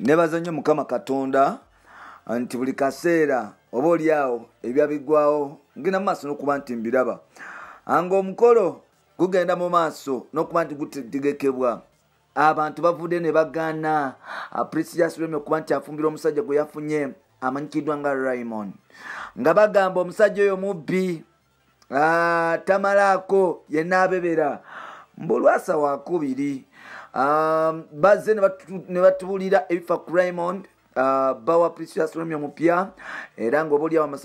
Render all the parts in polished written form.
Nebaza nnyo Mukama Katonda nti buli kaseera oba oliawo ebyabigwawo ngenda mu maaso n'okuba nti mbiraba. Nga omukolo gugenda mu maaso n'okuba nti gutegekebwa, abantu bavudde ne bagaana Precious Remmie okuba nti afumbira omusajja gwe yafunye amanyikiddwa nga Raymond, nga bagamba omusajja oyo mubbi, tamalaako yenna abebera. Mbulwasa wakubiri bazze ne batubuulira ebifa ku Raymond, bawa Precious Remmie omupya, era ng'oba oliawo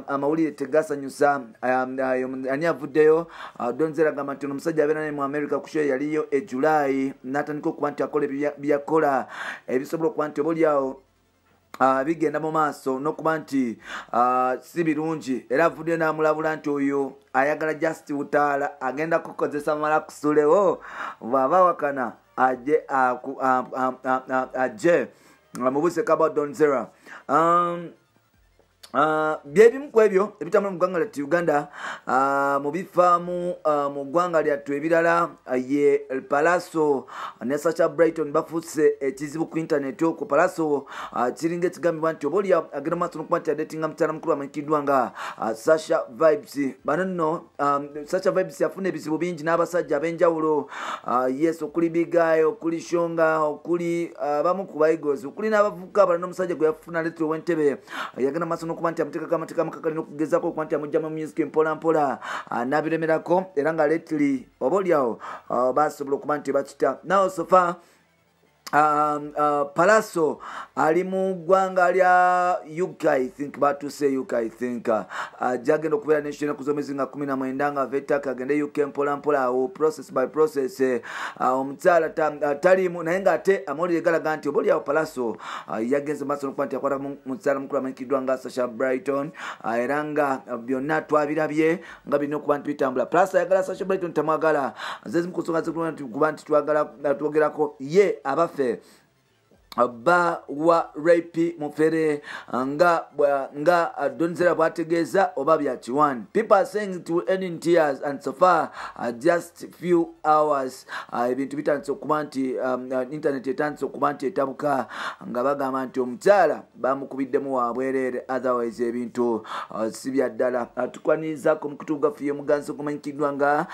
amawulire tegasanyusa. Ani avuddeyo? Don Zella agamba nti ono omusajja abeera naye mu America ku show yaliyo e July, n'atandika okuba nti akola byakola ebisobola okuba nti oba oliawo bigenda mu maaso n'okuba nti si birungi. Era avuddeyo n'amulabula nti oyo ayagala just butaala, agenda kukozesa mala kusulewo, bw'aba wakana ajje ajje mubuse kaba Don Zella. Byebimu ku ebyo ebitambula mu ggwanga lyattu Uganda. Mu bifaamu mu ggwanga lyattu ebirala, ye Pallaso ne Sasha Brighton bafuuse ekizibu ku internet okwo. Pallaso kiringa ekigambibwa nti oba oli agenda maaso n'okuba nti adetinga mukyala mukulu amanyikiddwa nga Sasha Vybz. Bano nno Sasha Vybz yafuna ebizibu bingi n'abasajja ab'enjawulo, yes, okuli Big Eye, okuli Shonga, okuli abamu ku Baigos, okuli n'abavubuka abalala, n'omusajja gwe yafuna letero w'entebe yagenda maaso n'okuba nti amuteekako amateeka amakakali n'okugezaako okuba nti amugyamu music mpola mpola, n'abiremerako, era nga lately oba oliawo basobola okuba nti bakita. Now so far Pallaso ali mu ggwanga lya UK, I think batuuse UK, I think gyagenda okubeera n'ekyo ennaku z'omwezi nga 19, nga vetaka agende UK mpola mpola awo process by process. Omukyala taliimu, naye ng'ate amawulire galaga nti oba oliawo Pallaso yagenze maaso n'okuba nti akwata mukyala mukulu amanyikiddwa nga Sasha Brighton, era nga byonna twabirabye nga birina okuba nti bitambula. Pallaso ayagala Sasha Brighton, tamwagala. Nze zimu ku nsonga zikuba nti twagala twogerako. Ye abaffe ba wa Rape Mufere nga Don Zella bwategeeza oba bya kiwani. People are saying it will end in tears, and so far just few hours ebintu bitandise okuba nti internet etandise okuba nti etabuka, nga bagamba nti omukyala bamukubiddemu wabwereere, otherwise ebintu si bya ddala. Tukwanirizaako mukutu gwaffe y'omuganzi ogumanyikiddwa nga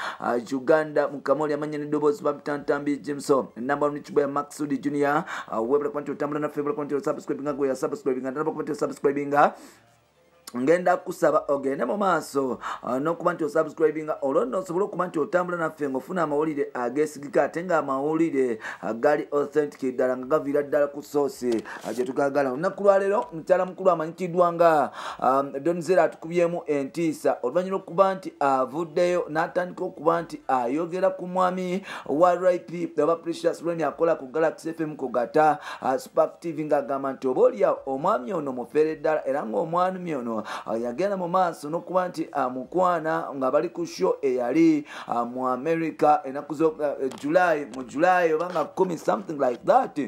Uganda Mukamoli, amanya n'eddoboozi bamutantambi Jameson, namba one ya Maxud Junior. Webula kuba nti otambula naffe, webula kuba nti osubscribinga, gwe yasubscribinga, ntanaba kuba nti osubscribinga, ngenda kusaba ogende mu maaso n'okuba nti osubscribinga, olwo nno osobole okuba nti otambula naffe ng'ofuna amawulire ageesigika, ate ng'amawulire gali authentic ddala, nga gaviira ddala ku source gye tugagala. Olunaku lwaleero mukyala mukulu amanyikiddwa nga Don Zella atukubyemu entiisa oluvannyuma lw'okuba nti avuddeyo n'atandika okuba nti ayogera ku mwami wa Rip oba Precious Remmie akola ku Galaxy FM ku gata Spark TV, ng'agamba nti oba oliawo omwami ono mufere ddala, era ng'omwami ono yagenda mu maaso n'okuba nti amukwana nga bali ku show eyali mu America ennaku zo July, mu July oba nga 10, something like that,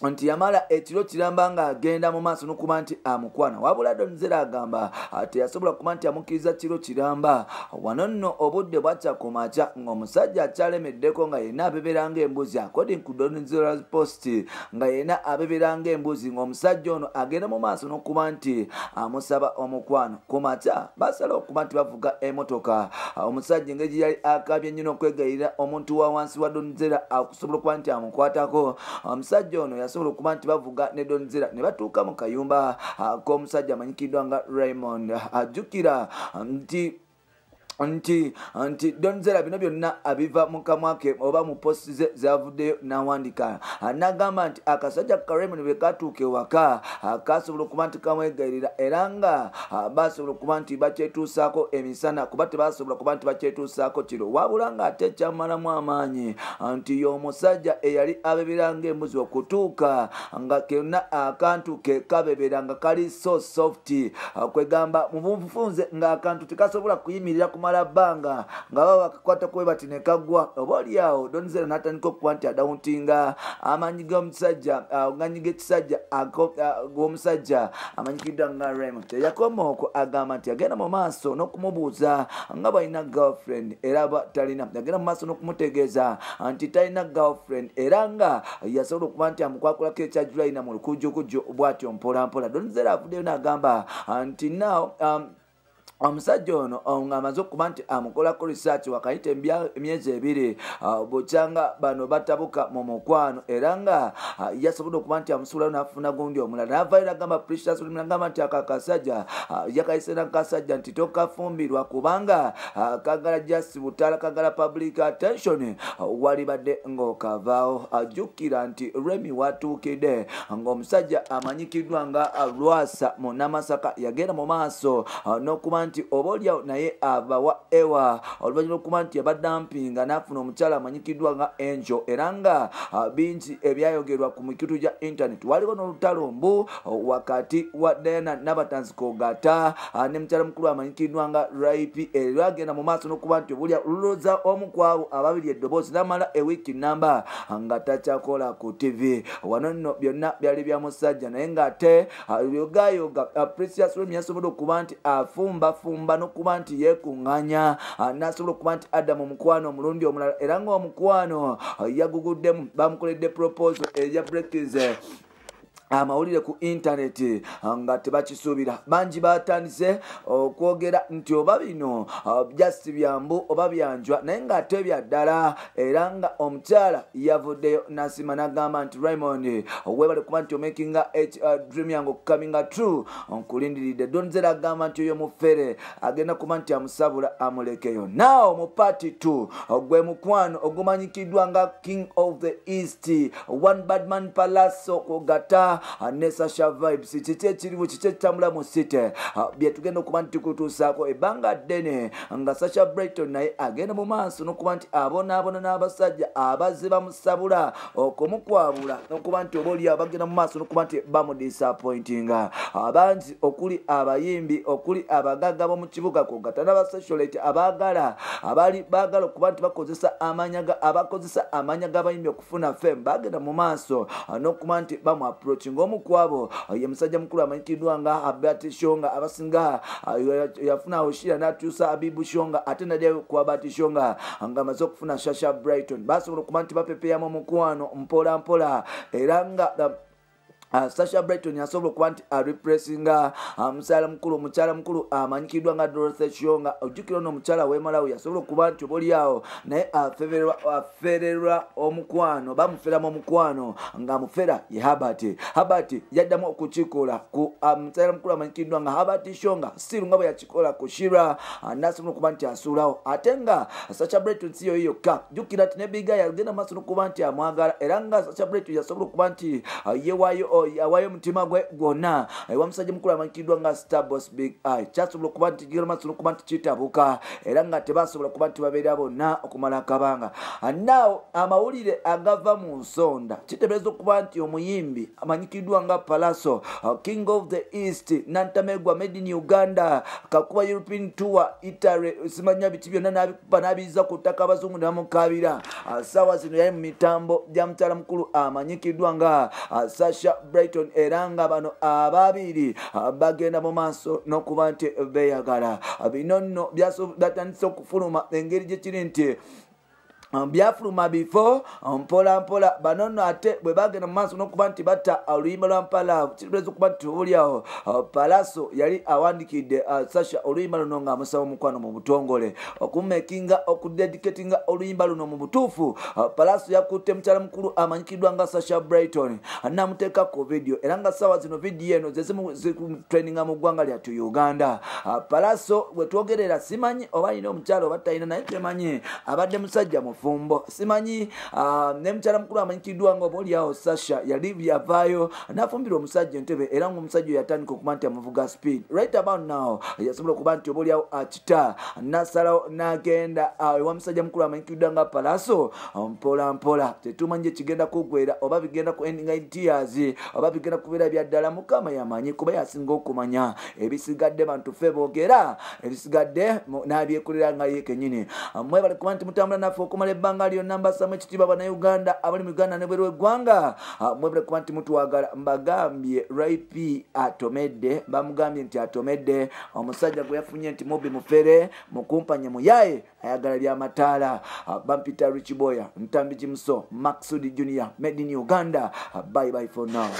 nti yamala ekiro kiramba ng'agenda mu maaso n'okuba nti amukwana. Wabula Don Zella agamba teyasobola kuba nti amukkiriza kiro kiramba. Wano nno obudde bwakya ku makya ng'omusajja akyalemeddeko, nga yenna abebeera ng'embuzi, according ku Don Zella's post, nga yenna abebeera ng'embuzi, ng'omusajja ono agenda mu maaso n'okuba nti amusaba omukwano. Ku makya basala okuba nti bavuga emotoka. Omusajja engeri gye yali akabye ennyo n'okwegayirira omuntu wa wansi wa Don Zella okusobola okuba nti amukwatako, omusajja ono yasobola okuba nti bavuga ne Don Zella ne batuuka mu kayumba k'omusajja amanyikiddwa nga Raymond. Ajjukira nti Don Zella bino byonna abiva mu kamwa ke oba mu post ze zavuddeyo n'awandika, n'agamba nti akasajja ka Raymond bwe katuuka ewaka kasobola okuba nti kamwegayirira, era nga basobola okuba nti bakyetuusaako emisana, kuba tebasobola kuba nti bakyetuusaako kiro. Wabula ng'ate kyamalamu amaanyi nti y'omusajja eyali abebera ng'embuzi okutuuka nga konna akantu ke kabebera nga kali so soft, kwegamba mu bufunze ng'akantu tekasobola kuyimirira ku kumala bbanga nga baba bakakwata kuwe bati ne kaggwa oba oliawo Don Zella n'atandika okuba nti adawuntinga amaanyi g'omusajja amaanyi g'ekisajja g'omusajja amanyikiddwa nga Raymond. Teyakoma okwo, agamba nti agenda mu maaso n'okumubuuza nga bw'alina girlfriend era talina. Agenda mu maaso n'okumutegeeza nti talina girlfriend era nga yasobola okuba nti amukwakulako ekya July mu lukujjukujju bw'atyo mpola mpola. Don Zella avuddeyo n'agamba nti now omusajja ono ng'amaze okuba nti amukolako research wakayita emyezi 2 bukyanga bano batabuka mu mukwano, era nga yasobodde okuba nti amusuulayo n'afuna gundi omulala. N'avaayo n'agamba Precious n'agamba nti ako akasajja yakayise n'akasajja nti tokafumbirwa kubanga kagala just butala, kagala public attention, walibadde ng'okavaawo. Ajjukira nti Remy watuukidde ng'omusajja amanyikiddwa nga Lwasa Munnamasaka yagenda mu maaso n'okuba nti oba oliawo naye abawa ewa oluvannyuma lw'okuba nti yabadampinga n'afuna omukyala amanyikiddwa nga Angel, era nga bingi ebyayogerwa ku mikutu gya internet. Waliwo n'olutalo mbu wakati wa Diana Nabatanzi Kogata ne mukyala mukulu amanyikiddwa nga Raipi, era agenda mu maaso n'okuba nti obulya luloza omu ku abo ababiri eddoboozi n'amala ewiiki namba nga takyakola ku TV. Wano nno byonna byali bya musajja, naye ng'ate yogayoga Precious Remy yasobodde okuba nti afumba fumba n'okuba nti yeekuŋŋaanya n'asobola okuba nti adda mu mukwano omulundi omulala, era ng'omukwano yaguguddemu, bamukoledde proposal eya breakings amawulire ku intaneti nga tebakisuubira. Bangi batandise okwogera nti oba bino just byambu oba byanjwa, naye ng'ate bya ddala, era nga omukyala yavuddeyo n'asiima n'agamba nti Raymond weebale kuba nti omakinga dream yange okukaminga true, nkulindiridde. Don Zella agamba nti oyo mufere agenda kuba nti amusabula amulekeyo. Now mu part 2 gwe mukwano ogumanyikiddwa nga King of the East, One Badman Pallaso Kogata ne Sasha Vybz. Kiki ekiriwo, kiki ekitambula mu city bye tugenda okuba nti tukutuusaako ebbanga ddene nga Sasha Brighton naye agenda mu maaso n'okuba nti abonaabona n'abasajja abazze bamusabula okumukwabula n'okuba nti oba oliawo bagenda mu maaso n'okuba nti bamudisappointinga. Abangi okuli abayimbi, okuli abagagga b'omu kibuga Kogata n'abasocialite abaagala abaali baagala okuba nti bakozesa amanya abakozesa amanya g'abayimbi okufuna fame, bagenda mu maaso n'okuba nti bamu approach. Ng'omu ku abo ye musajja mukulu amanyikiddwa nga Abati Shonga, abasinga yafuna Oshira n'atuusa Abibu Shonga, ate nadyayo ku Abati Shonga ng'amaze okufuna Sasha Brighton. Basobola okuba nti bapepeyamu omukwano mpola mpola, era nga Sasha Brighton yasobola okuba nti arepressinga mukyala mukulu omukyala mukulu amanyikiddwa nga Dorothy Shonga. Ojjukira ono omukyala w'e Malawi yasobola okuba nti oba oliawo naye afererwa omukwano, bamuferamu omukwano ng'amufera ye Herbert. Herbert yaddamu okukikola ku mukyala mukulu amanyikiddwa nga Herbert Shonga, still nga bwe yakikola ku Shira, n'asobola okuba nti asuulawo. Ate nga Sasha Brighton si yoyo yokka, jjukira nti ne Big Eye yagenda maaso n'okuba nti amwagala, era nga Sasha Brighton yasobola okuba nti yeewaayo awaayo omutima gwe gwonna ewa musajja mukulu amanyikiddwa nga Starboss Big Eye. Kyasobola okuba nti kigenda maaso n'okuba nti kitabuka, era nga tebasobola kuba nti babeera bonna okumala akabanga. Now amawulire agava mu nsonda kiteebereza okuba nti omuyimbi amanyikiddwa nga Pallaso, King of the East, Nantamegwa, made in Uganda, kakuba European tour, Italy, simanya biki byonna n'abikuba n'abiyisa ku ttaka abazungu ne bamukaabira. Ssaawa zino yali mu mitambo gya mukyala mukulu amanyikiddwa nga Sasha Brighton, era nga bano ababiri bagenda mu maaso n'okuba nti beeyagala. Bino nno byatandise okufuluma engeri gye kiri nti byafuluma bifo mpola mpola. Bano nno ate bwe bagenda mu maaso n'okuba nti batta oluyimba lwa Mpala, kitegeeza okuba nti obuliawo Pallaso yali awandikidde Sasha oluyimba luno ng'amusaba omukwano mu butongole okumakinga okudedicatinga oluyimba luno mu butuufu. Pallaso yakutte mukyala mukulu amanyikiddwa nga Sasha Brighton n'amuteeka ku vidiyo, era nga ssaawa zino vidiyo eno zezimu zikutraininga mu ggwanga lyattu Uganda. Pallaso bwe twogerera simanyi oba alina omukyala oba talina, naye temanyi abadde musajja mufu. bufumbo. Simanyi ne mukyala mukulu amanyikiddwa nga oba oliawo Sasha yali yavaayo n'afumbirwa omusajja Entebe, era ng'omusajja oyo yatandika okuba nti amuvuga speed. Right about now yasobola okuba nti oba oliawo akita n'asalawo n'agenda ewa musajja mukulu amanyikiddwa nga Palaso. Mpola mpola tetumanyi ekigenda kuggwera, oba bigenda ku ending in tears oba bigenda kubeera bya ddala. Mukama yamanyi, kuba yasinga okumanya. Ebisigadde bantu ffe boogera, ebisigadde n'abyekolera nga ye kennyini. Mwebale kuba nti mutambula naffe okumala ebbanga lyonna. Mbassamu ekitiibwa Bannayuganda abali mu Uganda ne bweru w'eggwanga. Mwebale kuba nti mutwagala. Mbagambye Ray atomedde, bamugambye nti atomedde omusajja gwe yafunye nti mubi mufere mukumpanye muyaye ayagala byamataala. Bampita Rich Boya Ntambi Jimuso Maksudi Junior, made in Uganda. Bye bye for now.